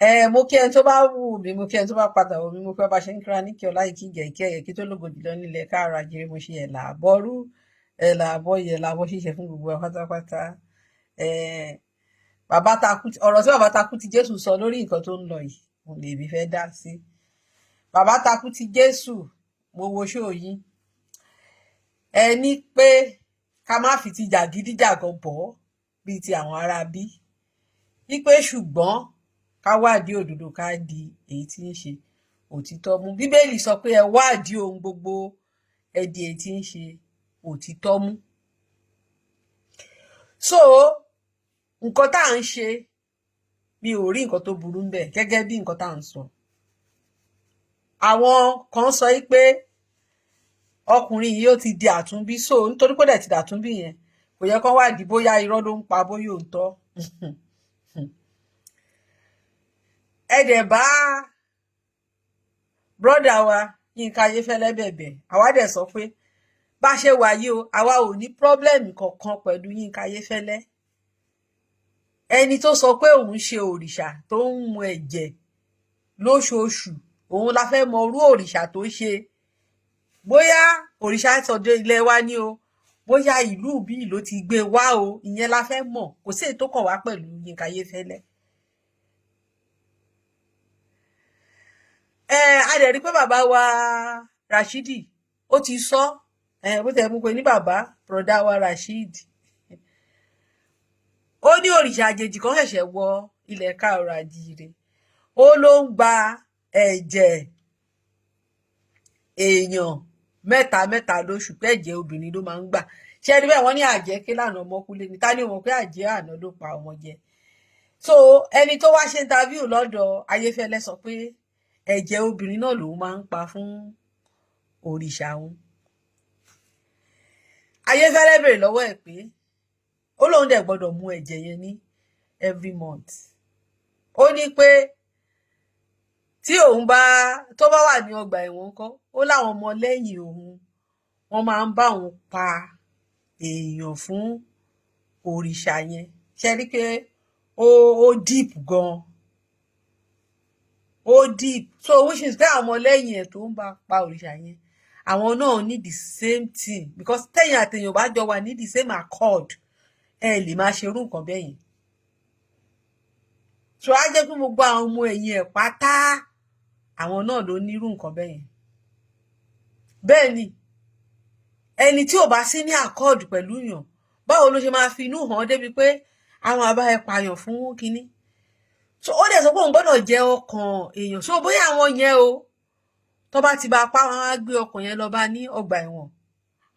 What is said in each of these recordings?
Ẹ mo kí ẹni tó bá wù mí, mo kí ẹni tó bá padà wù mí, mo fẹ́ bá ṣe ń kíra ní kí ọlá yìí, kí ìgẹ̀, kí ẹ̀yẹ, kí tó lógo jùlọ nílẹ̀ káàrọ̀ àjíire. Mo ṣe ẹ̀là àbọ̀rú, ẹ̀là àbọ̀yẹ̀, ẹ̀là àbọ̀ ṣíṣe fún gbogbo wa pátápátá. Ẹ bàbá takú, ọ̀rọ̀ tí bàbá takú ti Jésù sọ lórí nǹkan tó ń lọ yìí, mo lè mi fẹ́ dá sí. Bàbá takú ti Jésù, mo wo ṣó yín. Ẹ ní pé ká má fi ti jàgídíjàgan bọ̀ ọ́ bíi ti àwọn ará bí wípé, ṣùgbọ́n ká wádìí òdodo, ká di èyí tí ń ṣe òtítọ́ mú. Bíbélì sọ pé ẹ wádìí ohun gbogbo, ẹ di èyí tí ń ṣe òtítọ́ mú. So nǹkan tá à ń ṣe, mi ò rí nǹkan tó burú ńbẹ̀ gẹ́gẹ́ bí nǹkan tá à ń sọ. Àwọn kan sọ yìí pé ọkùnrin yìí, ó ti di àtúnbí, so nítorí pé ó dẹ̀ ti dàtúnbí yẹn, kò yẹ kán wádìí bóyá irọ́ ló ń pa, bóyá òótọ́. Ẹ dẹ̀ bá brother wa Yínká Ayéfẹ́lẹ́ bẹ̀bẹ̀. Àwa dẹ̀ sọ pé bá ṣe wà yìí o, àwa ò ní problem kankan pẹ̀lú Yínká Ayéfẹ́lẹ́. Ẹni tó sọ pé òun ṣe òrìṣà tó ń mu ẹ̀jẹ̀ lóṣooṣù, òun la fẹ́ mọ irú òrìṣà tó ṣe, bóyá òrìṣà sọdọ ilẹ̀ wa ní o, bóyá ìlú bíi ló ti gbé wá o, ìyẹn la fẹ́ mọ̀. Kò sí èyí tó kàn wá pẹ̀lú Yínká Ayéfẹ́lẹ́. Ẹ a dẹ̀ rí pé bàbá wa Rashidi, ó ti sọ ẹ, bó tẹ̀ mú pé ní bàbá, bùrọ̀dá wa Rasheed, ó ní òrìṣà àjèjì kan ṣẹ̀ṣẹ̀ wọ ilẹ̀ káàrọ̀ àjíire, ó ló ń gba ẹ̀jẹ̀ èèyàn mẹ́ta mẹ́ta lóṣù, pé ẹ̀jẹ̀ obìnrin ló máa ń gbà. Ṣé ẹni bẹ́ẹ̀? Wọ́n ní àjẹ́ kí lànà ọmọkúlé ní ta ni ó mọ̀ pé àjẹ́ àná ló pa ọmọ jẹ. So ẹni tó wá ṣe interview lọ́dọ̀ Ayéfẹ́lẹ́ sọ pé ẹ̀jẹ̀ obìnrin náà lòun máa ń pa fún òrìṣà òun. Ayéfẹ́lẹ́ béèrè lọ́wọ́ ẹ̀ pé ó lóun dẹ̀ gbọ́dọ̀ mu ẹ̀jẹ̀ yẹn ní every month. Ó ní pé tí òun bá tó bá wà ní ọgbà ẹ̀wọ̀n ńkọ́? Ó láwọn ọmọ lẹ́yìn òun, wọ́n máa ń bá òun pa èèyàn fún òrìṣà yẹn. Ṣe rí pé ó deep gan, ó deep. So which is pé àwọn ọmọlẹ́yìn ẹ̀ tó ń bá pa òrìṣà yẹn, àwọn náà ní the same thing, because tẹ̀yìn àtẹ̀yìn bá jọ wà ní the same accord, ẹ lè máa ṣerú nǹkan bẹ́ẹ̀ yẹn. So á jẹ́ pé gbogbo àwọn ọmọ ẹ̀yìn ẹ̀ pátá, àwọn náà ló nírú nǹkan bẹ́ẹ̀ yẹn. Bẹ́ẹ̀ ni, ẹni tí ò bá sí ní accord pẹ̀lú yàn, báwo ló ṣe máa fi inú hàn débi pé àwọn àbá ẹ pààyàn fún kínní? So ó dẹ̀ sọ pé òun gbọ́dọ̀ jẹ ọkàn èèyàn. So bóyá àwọn yẹn o, tó bá ti bá a pa, wọn á gbé ọkàn yẹn lọ bá ní ọgbà ẹ̀wọ̀n,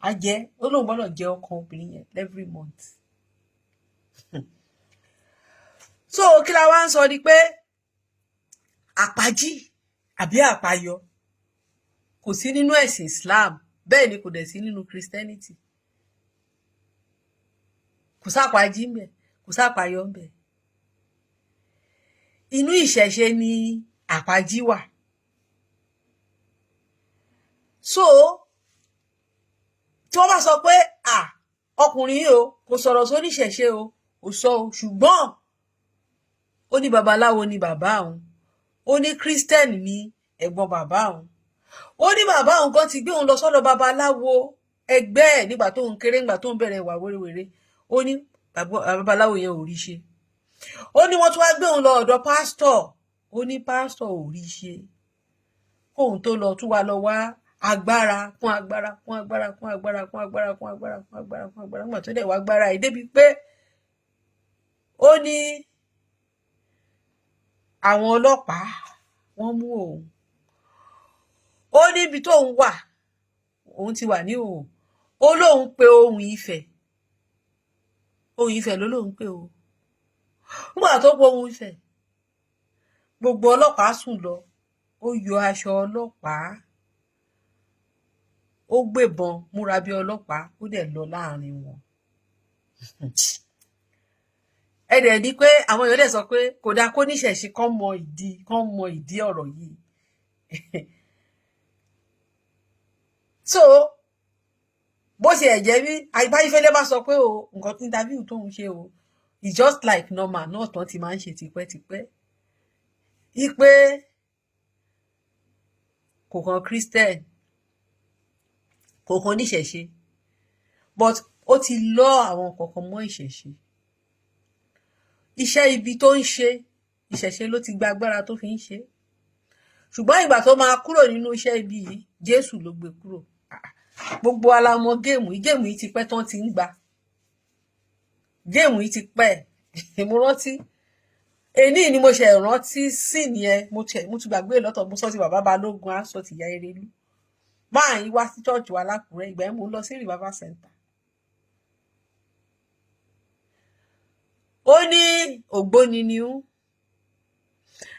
á jẹ. Ó lóun gbọ́dọ̀ jẹ ọkàn obìnrin yẹn every month. So kí la wá ń sọ ni pé àpájí àbí àpáyọ kò sí nínú ẹ̀sìn Islam, bẹ́ẹ̀ ni kò dẹ̀ sí nínú Christianity. Kò sápájí ńbẹ̀, kò sápáyọ ńbẹ̀. Inú ìṣẹ̀ṣe ni àpájí wà. So tí wọ́n bá sọ pé à ọkùnrin yìí o, kò sọ̀rọ̀ sóníṣẹ̀ṣe o, kò sọ o, ṣùgbọ́n ó ní babaláwo ni bàbá òun, ó ní Christian ni ẹ̀gbọ́n bàbá òun, ó ní bàbá òun kan ti gbé òun lọ sọ́dọ̀ babaláwo ẹgbẹ́ ẹ̀ nígbà tó ń kéré, nígbà tó ń bẹ̀rẹ̀ ìwà wérewère. Ó ní babaláwo yẹn ò rí ṣe. Ó ní wọ́n tún wá gbé òun lọ ọ̀dọ̀ pásítọ̀, ó ní pásítọ̀ ò rí ṣe. Kóun tó lọ tún wá lọ wá agbára kún agbára kún agbára kún agbára kún agbára kún agbára kún agbára kún agbára, nígbà tó dẹ̀ wá agbára yìí débi pé ó ní àwọn ọlọ́pàá wọ́n mú òun. Ó níbi tóun wà, òun ti wà ní òun, ó lóun pe ohùn Ifẹ̀, ohùn Ifẹ̀ ló lóun pé o. Nígbà tó pe ohùn Ifẹ̀, gbogbo ọlọ́pàá sùn lọ. Ó yọ aṣọ ọlọ́pàá, ó gbébọn múra bí ọlọ́pàá, ó dẹ̀ lọ láàrin wọn. Ẹ dẹ̀ ní pé àwọn èèyàn dẹ̀ sọ pé kò dáa kó níṣẹ̀ṣe kán mọ ìdí ọ̀rọ̀ yìí. So bó ṣe ẹ̀ jẹ́ bí Ayéfẹ́lẹ́ bá sọ pé o, nǹkan tí interview tóun ṣe o, it's just like normal náà tán ti máa ń ṣe tipẹ́tipẹ́. Ipe kò kan Christian, kò kan oníṣẹ̀ṣe, but ó ti lọ àwọn kọ̀ọ̀kan mọ́ ìṣẹ̀ṣe. Iṣẹ́ ibi tó ń ṣe, ìṣẹ̀ṣe ló ti gba agbára tó fi ń ṣe. Ṣùgbọ́n ìgbà tó máa kúrò nínú iṣẹ́ ibi yìí, Jésù ló gbé kúrò. Gbogbo wa la mọ̀ game yìí. Game yìí ti pẹ́ tán ti ń gba game yìí ti pẹ́. Mo rántí èní ni mo ṣe rántí sí nìyẹn. Mo ti gbàgbé lọ́tọ̀. Mo sọ ti bàbá Balógun, á sọ ti ìyá Erelú. Máa yí wá sí church wa lákùrẹ́. Ìgbà yẹn mo ń lọ sí Revival Center. Ó ní ògbóni ni ó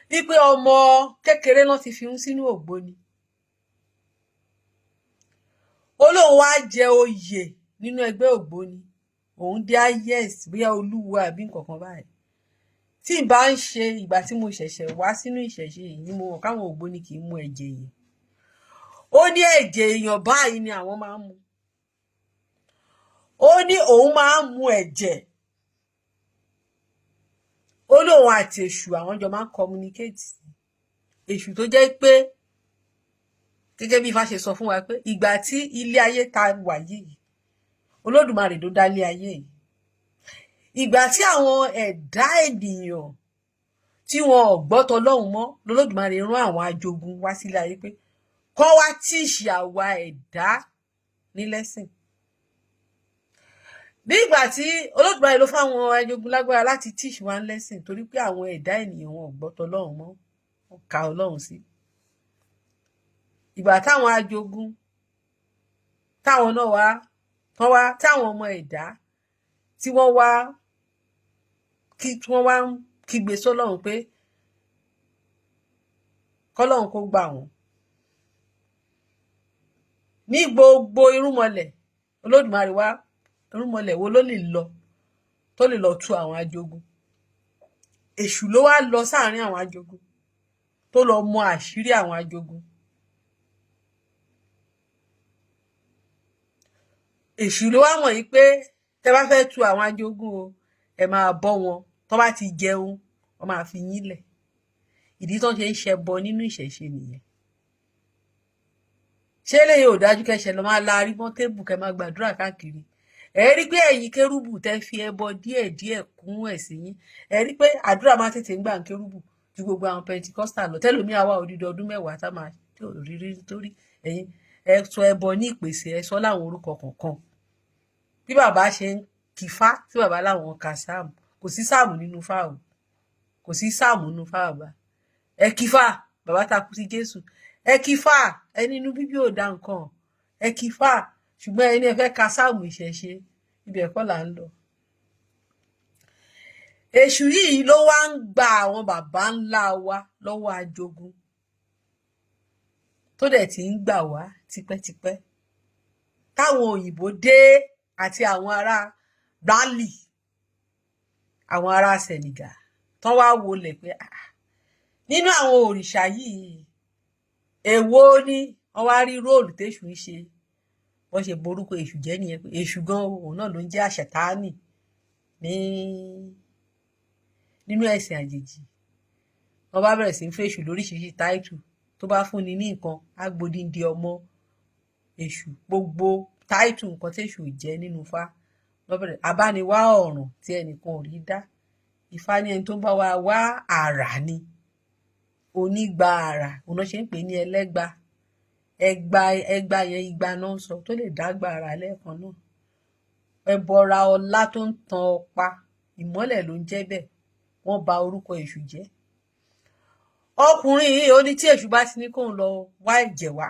wípé ọmọ kékeré náà ti fi ń sínú ògbóni. Ó lóun wá jẹ oyè nínú ẹgbẹ́ ògbóni, òun dé highest, bóyá olúwo àbí nǹkan kan báyìí. Tí n bá ń ṣe ìgbà tí mo ṣẹ̀ṣẹ̀ wá sínú ìṣẹ̀ṣe yìí ni mo mọ̀ káwọn ògbóni kì í mu ẹ̀jẹ̀ èèyàn. Ó ní ẹ̀jẹ̀ èèyàn báyìí ni àwọn máa ń mu. Ó ní òun máa ń mu ẹ̀jẹ̀. Ó lóun àti èṣù àwọn jọ máa ń communicate. Èṣù tó jẹ́ pé gẹ́gẹ́ bí Ifá ṣe sọ fún wa pé ìgbà tí ilé ayé ta wà yìí, Olódùmarè ló dá ilé ayé yìí. Ìgbà tí àwọn ẹ̀dá ènìyàn tí wọn ò gbọ́ tọlọ́hun mọ́, lolódùmarè rán àwọn ajogun wá sílé ayé pé kọ́ wá teach àwa ẹ̀dá ní lesson. Bí ìgbà tí Olódùmarè ló fáwọn ajogun lágbára láti teach wa ní lesson, torí pé àwọn ẹ̀dá ènìyàn wọn ò gbọ́ tọlọ́hun mọ́, wọn ka Ọlọ́run sí. Ìgbà táwọn ajogun táwọn náà wá tán wá, táwọn ọmọ ẹ̀dá tí wọ́n wá kí wọ́n wá ń kígbe sọ́lọ́run pé kọ́lọ́run kó gbà wọ́n ní gbogbo irúnmọlẹ̀. Olódùmarè wá, irúnmọlẹ̀ wo ló lè lọ tó lè lọ tú àwọn ajogun? Èṣù ló wá lọ sáàrin àwọn ajogun tó lọ mọ àṣírí àwọn ajogun. Èṣù ló wá mọ̀ yìí pé tẹ́ bá fẹ́ tu àwọn ajogun o, ẹ máa bọ́ wọn. Tó bá ti jẹun, wọ́n máa fi yín lẹ̀. Ìdí tó ń ṣe ń ṣẹbọ nínú ìṣẹ̀ṣe nìyẹn. Ṣé eléyìí ò dájú kẹsẹ̀ lọ máa larí mọ́ table, kẹ́ máa gbàdúrà káàkiri? Ẹ rí pé ẹ̀yin kérúbù tẹ́ fi ẹbọ díẹ̀díẹ̀ kún ẹ̀sìn yín, ẹ rí pé àdúrà máa tètè ń gbà ń kérúbù ju gbogbo àwọn Pentecostal lọ. Tẹ́lómi àwa odidi ọdún 10 tá máa tí ò rí rí, torí ẹ̀yin ẹ sọ ẹbọ ní ìpèsè, ẹ sọ láwọn orúkọ kọ̀ọ̀kan. Bí bàbá ṣe ń kìfá tí bàbá láwọn ka sáàmù, kò sí sáàmù nínú fáwọn, kò sí sáàmù nínú fáwọn. Bá ẹ kífà, bàbá takú sí Jésù, ẹ kífà, ẹni inú bíbí ò dá nǹkan, ẹ kífà. Ṣùgbọ́n ẹni ẹ fẹ́ ka sáàmù ìṣẹ̀ṣe, ibẹ̀ kọ́ là ń lọ. Èṣù yìí ló wá ń gba àwọn bàbá ńlá wa lọ́wọ́ ajogun, tó dẹ̀ ti ń gbà wá tipẹ́tipẹ́ táwọn òyìnbó dé àti àwọn ará Mali, àwọn ará Senegal, tán wá wọlé pé nínú àwọn òrìṣà yìí, èwo ni wọ́n wá rí role téṣù ń ṣe. Wọ́n ṣe borúkọ èṣù jẹ́ nìyẹn, pé èṣù gan òun náà ló ń jẹ́ àṣetánì ní nínú ẹ̀sìn àjèjì. Wọ́n bá bẹ̀rẹ̀ sí ń fèṣù lóríṣiríṣi title. Tó bá fúnni ní nǹkan, á gbódìndín ọmọ èṣù. Gbogbo title nǹkan téṣù jẹ́ nínú Ifá, wọ́n bẹ̀rẹ̀ abániwá ọ̀ràn tí ẹnìkan ò rí dá. Ifá ní ẹni tó ń bá wa wá àrà ni onígbà àrà, òun náà ṣe ń pè ní ẹlẹ́gba. Ẹgba, ẹgba yẹn, igba náà ń sọ tó lè dágbà ara lẹ́ẹ̀kan náà. Ẹbọra ọlá tó ń tan ọ̀pá ìmọ́lẹ̀ ló ń jẹ́ bẹ́ẹ̀. Wọ́n bà orúkọ èṣù jẹ́. Ọkùnrin yìí, ó ní tí èṣù bá ti ní kóun lọ wá ẹ̀jẹ̀ wá,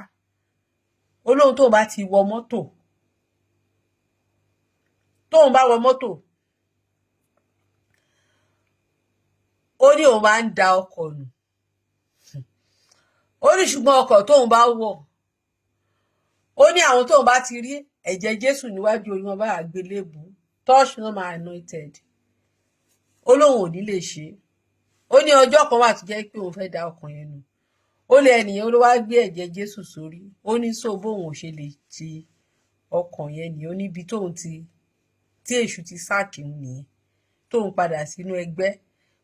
ó lóun tóun bá ti wọ mọ́tò, tóun bá wọ mọ́tò, ó ní òun máa ń da ọkọ̀ nù. Ó ní ṣùgbọ́n ọkọ̀ tóun bá wọ̀, ó ní àwọn tóun bá ti rí ẹ̀jẹ̀ Jésù níwájú orí wọn bá àgbélébù, touch not my anointed, ó lóun ò ní lè ṣe é. Ó ní ọjọ́ kan wà tó jẹ́ pé òun fẹ́ da ọkàn yẹn nù. Ó lé ẹnìyẹn, ó ló wá gbé ẹ̀jẹ̀ Jésù sórí. Ó ní so bóun ò ṣe lè ti ọkàn yẹn nìyẹn. Ó níbi tóun ti tí èṣù ti sack òun nìyẹn, tóun padà sínú ẹgbẹ́,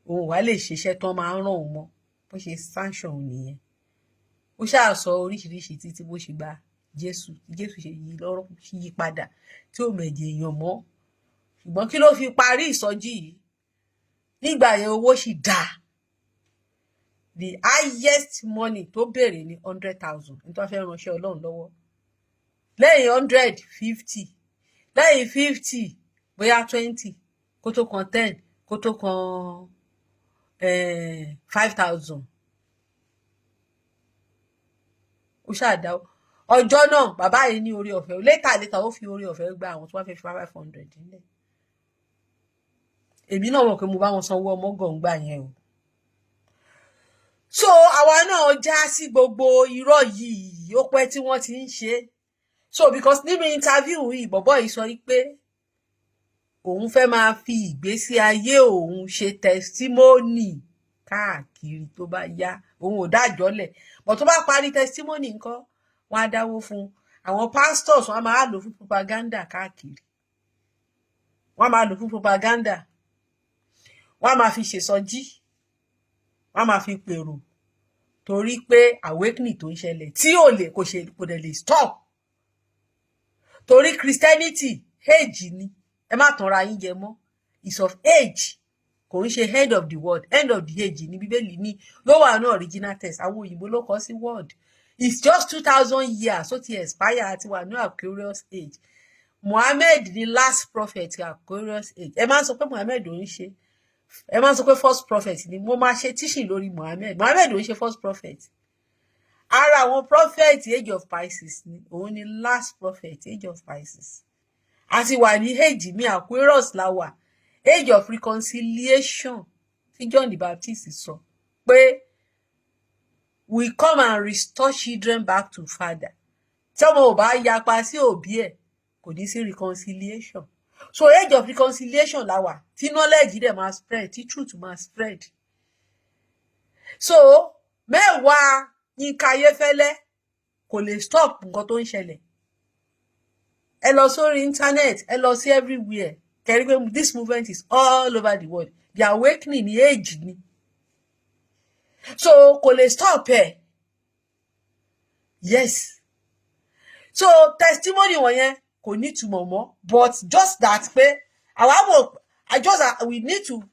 òun wá lè ṣiṣẹ́ tán máa ń ràn òun mọ́. Bó ṣe sanction nìyẹn. Ó ṣáà sọ oríṣiríṣi títí bó ṣe gba Jésù, Jésù ṣe yí lọ́rọ̀, yí padà tí ò mẹ̀jẹ̀ èèyàn mọ́. Ṣùgbọ́n kí ló fi parí ìsọjí yìí? Nígbà yẹn, owó sì dáa. The highest money tó béèrè ní 100,000, nítorí wọ́n fẹ́ ránṣẹ́ Ọlọ́run lọ́wọ́. Lẹ́yìn 100, 50. Lẹ́yìn 50, bóyá 20, kó tó kan 10, kó tó kan 5,000. Ó ṣáà dá ọjọ́ náà. Bàbá yìí ní orí ọ̀fẹ́. Later later, ó fi orí ọ̀fẹ́ gba àwọn tó wá fẹ́ fi 500 nílẹ̀. Èmi náà mọ̀ pé mo bá wọn sanwó ọmọ gọ̀ǹgbà yẹn o. So àwa náà já sí gbogbo irọ́ yìí. Ó pẹ́ tí wọ́n ti ń ṣe. So because nínú interview yìí, bọ̀bọ́ yìí sọ pé òun fẹ́ máa fi ìgbésí ayé òun ṣe testimony káàkiri. Tó bá yá, òun ò dájọ́ lẹ̀, but tó bá parí testimony ńkọ́? Wọ́n á dáwó fún àwọn pastors, wọ́n á máa lò fún propaganda káàkiri, wọ́n á máa lò fún propaganda, wọ́n á máa fi ṣèsọjí, wọ́n á máa fi pèrò, torí pé awakening tó ń ṣẹlẹ̀ tí ò lè kò ṣe kò dẹ̀ lè stop, torí Christianity age ni. Ẹ má tanra yín jẹ mọ́. Is of age, kò ń ṣe end of the world. End of the age ní Bíbélì ní ló wà ní original text. Àwọn òyìnbó ló kọ sí world. It's just 2,000 years, ó ti expire. Àti wà ní Aquarius age. Muhammad ní last prophet Aquarius age. Ẹ máa ń sọ pé Muhammad ò ń ṣe, ẹ máa ń sọ pé first prophet ni. Mo máa ṣe teaching lórí Muhammad. Muhammad ò ń ṣe first prophet. Ara àwọn prophet age of Pisces ni. Òun ni last prophet age of Pisces. A ti wà ní age mi, Aquarius la wà, age of reconciliation tí John the Baptist sọ pé we come and restore children back to father. Tí ọmọ ò bá yapa sí òbí ẹ̀, kò ní sí reconciliation. So age of reconciliation la wà, tí knowledge dẹ̀ máa spread, tí truth máa spread. So mẹ́wàá Yínká Ayéfẹ́lẹ́ kò lè stop nǹkan tó ń ṣẹlẹ̀. Ẹ lọ sórí internet, ẹ lọ sí everywhere, kẹrí pé this movement is all over the world. The awakening ní age ni, so kò lè stop ẹ. Yes, so testimony wọ̀nyẹn kò ní ìtumọ̀ mọ́, but just that pé àwa mọ̀, I just we need to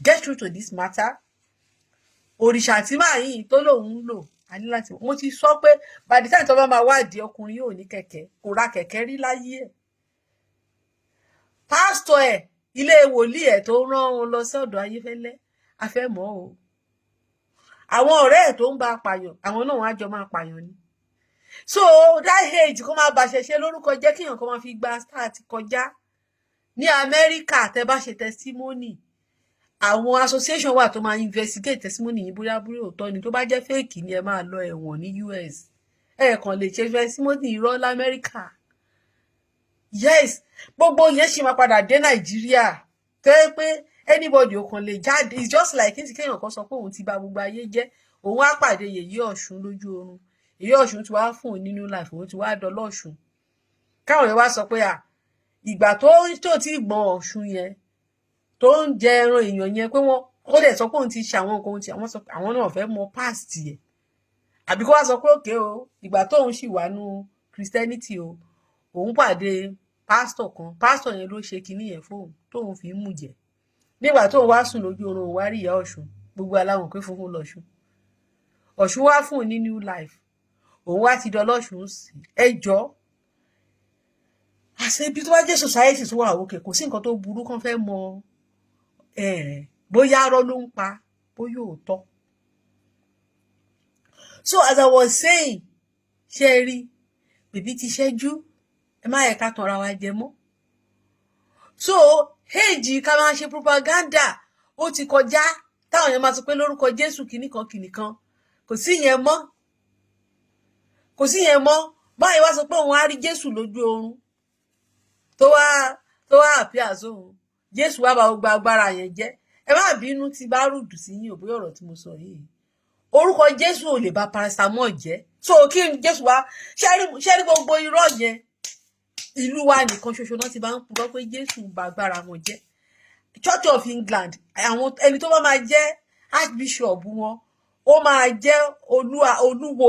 get through to this matter. Òrìṣà tí màá yìí tó lòun ń lò, a ní láti, mo ti sọ pé by the time tó bá máa wádìí, ọkùnrin yóò ní kẹ̀kẹ́, kò ra kẹ̀kẹ́ rí láyé ẹ̀. Pásítọ̀ ẹ̀, ilé wòlíì ẹ̀ tó rán wọn lọ sọ́dọ̀ Ayéfẹ́lẹ́, a fẹ́ mọ̀ o. Àwọn ọ̀rẹ́ ẹ̀ tó ń bá a pààyàn, àwọn náà wọ́n á jọ máa pààyàn ni. So that age, kó máa bàṣẹṣe lórúkọ jẹ́, kíyàn kó máa fi gba star ti kọjá. Ní Amẹ́ríkà, tẹ́ bá ṣe testimony, àwọn association wà tó máa investigate testimony yìí, bóyá bóyá òótọ́ ni. Tó bá jẹ́ fake ni, ẹ máa lọ ẹ̀wọ̀n ní US. Ẹ kàn lè ṣe testimony irọ́ lamẹ́ríkà. Yes, gbogbo yẹn ṣì máa padà dé Nàìjíríà, tó yẹ pé anybody ò kàn lè jáde. It's just like kí n sì kéèyàn kan sọ pé òun ti bà gbogbo ayé jẹ́, òun á pàdé Yèyé Ọ̀ṣun lójú oorun, Yèyé Ọ̀ṣun ti wá fún òun nínú life, òun ti wá dọlọ́ṣun. Káwọn yẹn wá sọ pé à ìgbà tó ti gbọ́n Ọ̀ṣun yẹn, tó ń jẹ ẹran èèyàn yẹn, pé wọ́n ó dẹ̀ sọ pé òun ti ṣe àwọn nǹkan ohun tí àwọn sọ pé àwọn náà fẹ́ mọ past yẹ, àbí kó wá sọ pé òkè o, ìgbà tóun sì wà nú Christianity o, òun pàdé pásítọ̀ kan, pásítọ̀ yẹn ló ṣe kinní yẹn fóun tóun fi ń mú jẹ. Nígbà tóun wá sùn lójú oorun, òun wá rí ìyá Ọ̀ṣun. Gbogbo aláwọ̀ pé funfun lọ̀ṣun. Ọ̀ṣun wá fún un ní new life, òun wá ti dọlọ́ṣun sí. Ẹ jọ, àṣẹ ibi tó bá jẹ́ society tó wà òkè, kò sí nǹkan tó burú kán fẹ́ mọ bóyá arọ́ ló ń pa, bóyá òótọ́. So as I was saying, ṣé ẹ rí bèbí ti ṣẹ́jú? Ẹ má yẹ ká tanra wa jẹ mọ́. So age ká máa ṣe propaganda ó ti kọjá, táwọn èèyàn máa sọ pé lórúkọ Jésù kìnnìkan kìnnìkan. Kò sí yẹn mọ́, kò sí yẹn mọ́. Báyìí wá sọ pé òun á rí Jésù lójú oorun, tó wá àpíà sóhun, Jésù wá bá gbogbo agbára yẹn jẹ́. Ẹ má bínú tí bá rùdù sí yín ò, bóyá ọ̀rọ̀ tí mo sọ yìí, orúkọ Jésù ò lè bà paracetamol jẹ́. So kí Jésù wá ṣẹ́rí gbogbo irọ́ yẹn? Ìlú wa nìkan ṣoṣo náà ti bá ń purọ́ pé Jésù bà agbára wọn jẹ́. Church of England, àwọn ẹni tó bá máa jẹ́ archbishop wọn, Ó máa jẹ́ olúwa, olúwo,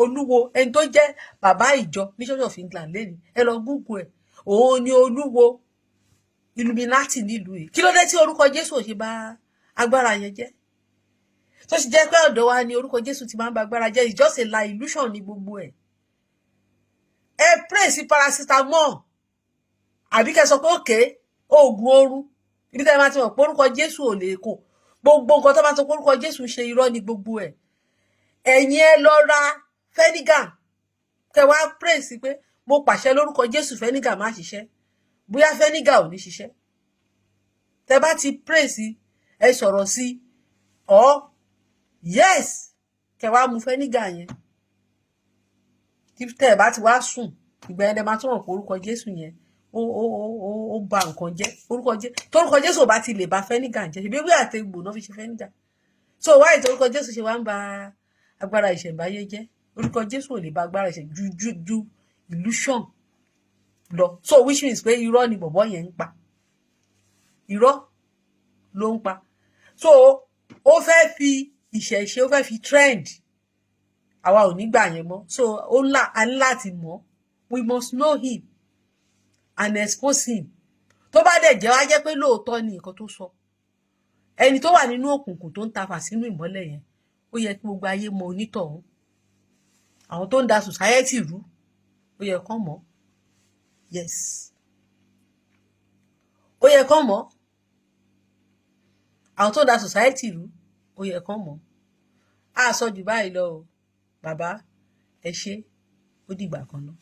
olúwo, ẹni tó jẹ́ bàbá ìjọ ní Church of England lẹ́ni. Ẹ lọ Google ẹ̀. Òun ni olúwo Illuminati nílùú yìí. Kí ló dé tí orúkọ Jésù ò ṣe bá agbára yẹn jẹ́, tó sì jẹ́ pé ọ̀dọ̀ wa ni orúkọ Jésù ti máa ń ba agbára jẹ́? It's just a lie, illusion ní gbogbo ẹ̀. Ẹ pray sí paracetamol, àbí kẹ́ sọ pé òkè oògùn oorun. Ibi tẹ́ ẹ máa ti mọ̀ pé orúkọ Jésù ò lè kó gbogbo nǹkan tó máa sọ pé orúkọ Jésù ṣe, irọ́ ni gbogbo ẹ̀. Ẹ̀yin ẹ lọ ra Phenergan, kẹ́ wá pray sí pé mo pàṣẹ lórúkọ Jésù, Phenergan má ṣiṣẹ́. Bóyá Phenergan ò ní ṣiṣẹ́. Tẹ́ bá ti pray sí, ẹ sọ̀rọ̀ sí ọ, yes, kẹ́ wá mu Phenergan yẹn. Tẹ́ ẹ bá ti wá sùn, ìgbà yẹn lẹ máa tún mọ̀ pé orúkọ Jésù yẹn ó ba nǹkan jẹ́. Orúkọ Jésù, torúkọ Jésù ò bá ti lè ba Phenergan jẹ́, ṣèbí ewé àti egbò náà fi ṣe Phenergan. So wáyé torúkọ Jésù ṣe wá ń ba agbára ìṣẹ̀ǹbáyé jẹ́? Orúkọ Jésù ò lè ba agbára ìṣẹ̀ ju ju ju illusion lọ. So which means pé irọ́ ni bọ̀bọ́ yẹn ń pa, irọ́ ló ń pa. So ó fẹ́ fi ìṣẹ̀ṣe, ó fẹ́ fi trend. Àwa ò ní gbà yẹn mọ́. So ó ńlá, a ní láti mọ̀. We must know him and expose him. Tó bá dẹ̀ jẹ́ wá jẹ́ pé lóòótọ́ ni nǹkan tó sọ, ẹni tó wà nínú òkùnkùn tó ń tafà sínú ìmọ́lẹ̀ yẹn, ó yẹ kí gbogbo ayé mọ onítọ̀hún. Àwọn tó ń da society rú, ó yẹ kán mọ̀. Yes, ó yẹ kán mọ̀. Àwọn tó ń da society rú, ó yẹ kán mọ̀. Á sọ jù báyìí lọ o. Bàbá, ẹ ṣé, ó dìgbà kan náà.